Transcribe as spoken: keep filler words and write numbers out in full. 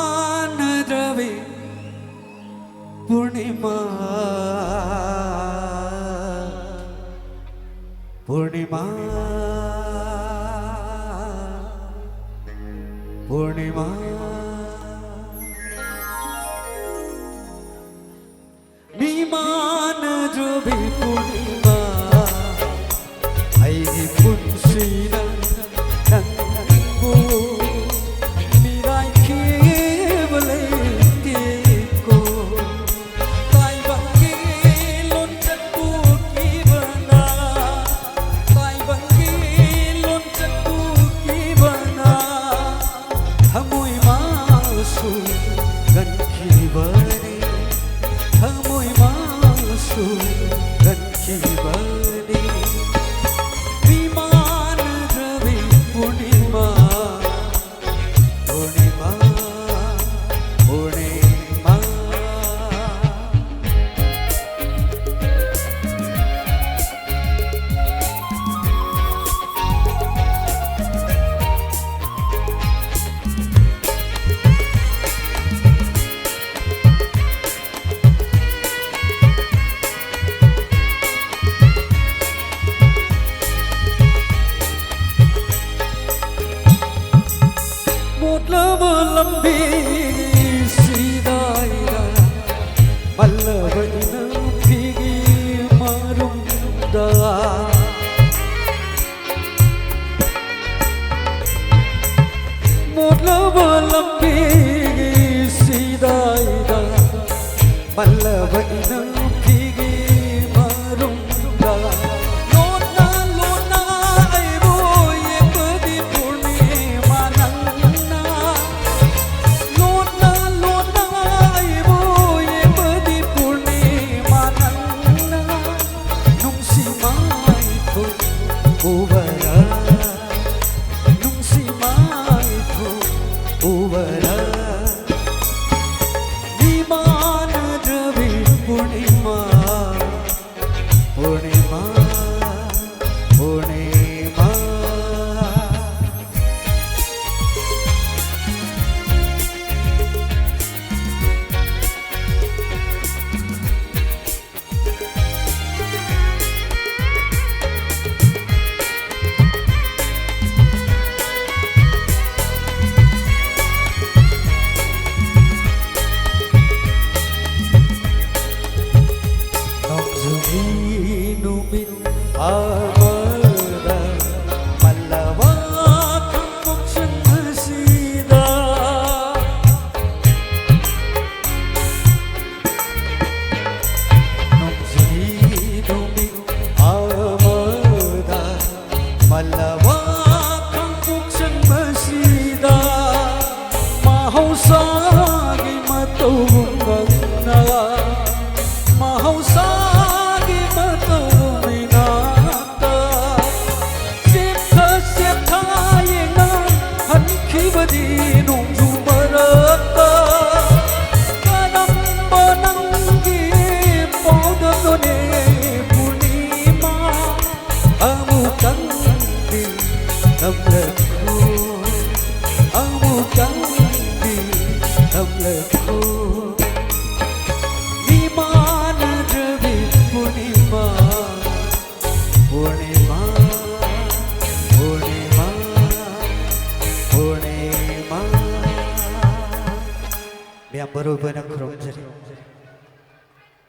ꯃꯤꯃꯥꯟꯅꯗ꯭ꯔꯕꯤ ꯄꯨꯔꯅꯤꯃꯥ, ꯄꯨꯔꯅꯤꯃꯥ, ꯄꯨꯔꯅꯤꯃꯥ꯫ ꯃꯤꯃꯥꯟꯅꯗ꯭ꯔꯕꯤ ꯄꯨꯔꯅꯤꯃꯥ, ꯑꯩꯒꯤ ꯄꯨꯟꯁꯤꯗ ꯅꯪꯕꯨ ꯃꯤꯔꯥꯏꯈꯤꯕ ꯂꯩꯇꯦꯀꯣ꯫ ꯇꯥꯏꯕꯪꯒꯤ ꯂꯣꯟꯆꯠ ꯄꯨꯈꯤꯕꯅ, ꯇꯥꯏꯕꯪꯒꯤ ꯂꯣꯟꯆꯠ ꯄꯨꯈꯤꯕꯅ, ꯊꯃꯣꯏ ꯃꯥꯁꯨ ꯀꯟꯈꯤꯕꯅꯤ, ꯊꯃꯣꯏ ꯃꯥꯁꯨ ꯀꯟꯈꯤꯕꯅꯤ꯫ ꯃꯤꯃꯥꯟꯅꯗ꯭ꯔꯕꯤ ꯄꯨꯔꯅꯤꯃꯥ, ꯄꯨꯔꯅꯤꯃꯥ, ꯄꯨꯔꯅꯤꯃꯥ꯫ ꯃꯣꯠꯂꯕ ꯂꯝꯕꯤꯁꯤꯗ ꯑꯩꯅ ꯃꯜꯂꯕ ꯏꯅꯝꯐꯤꯒꯤ ꯃꯔꯨꯝꯗ, ꯃꯣꯠꯂꯕ ꯂꯝꯕꯤꯁꯤꯗ ꯑꯩꯅ ꯃꯜꯂꯕ ꯏꯅꯝꯐꯤꯒꯤ ꯃꯔꯨꯝꯗ, ꯂꯣꯟꯅ ꯂꯣꯟꯅ ꯑꯩꯕꯨ ꯌꯦꯡꯕꯗꯤ ꯄꯨꯔꯅꯤꯃꯥ ꯅꯪꯅ, ꯂꯣꯟꯅ ꯂꯣꯟꯅ ꯑꯩꯕꯨ ꯌꯦꯡꯕꯗꯤ ꯄꯨꯔꯅꯤꯃꯥ ꯅꯪꯅ, ꯅꯨꯡꯁꯤ ꯃꯥꯏꯊꯣꯡ ꯎꯕꯔꯥ, ꯅꯨꯡꯁꯤ ꯃꯥꯏꯊꯣꯡ ꯎꯕꯔꯥ꯫ ꯃꯤꯃꯥꯟꯅꯗ꯭ꯔꯕꯤ ꯄꯨꯔꯅꯤꯃꯥ, ꯇꯝꯂꯛꯈꯣ, ꯑꯃꯨꯛꯇꯪꯗꯤ ꯇꯝꯂꯛꯈꯣ, ꯃꯤꯃꯥꯟꯅꯗ꯭ꯔꯕꯤ ꯄꯨꯔꯅꯤꯃꯥ, ꯄꯨꯔꯅꯤꯃꯥ, ꯄꯨꯔꯅꯤꯃꯥ, ꯄꯨꯔꯅꯤꯃꯥ꯫ ꯃꯌꯥꯝ ꯃꯔꯨ ꯑꯣꯏꯅ ꯈꯨꯔꯨꯝꯖꯔꯤ꯫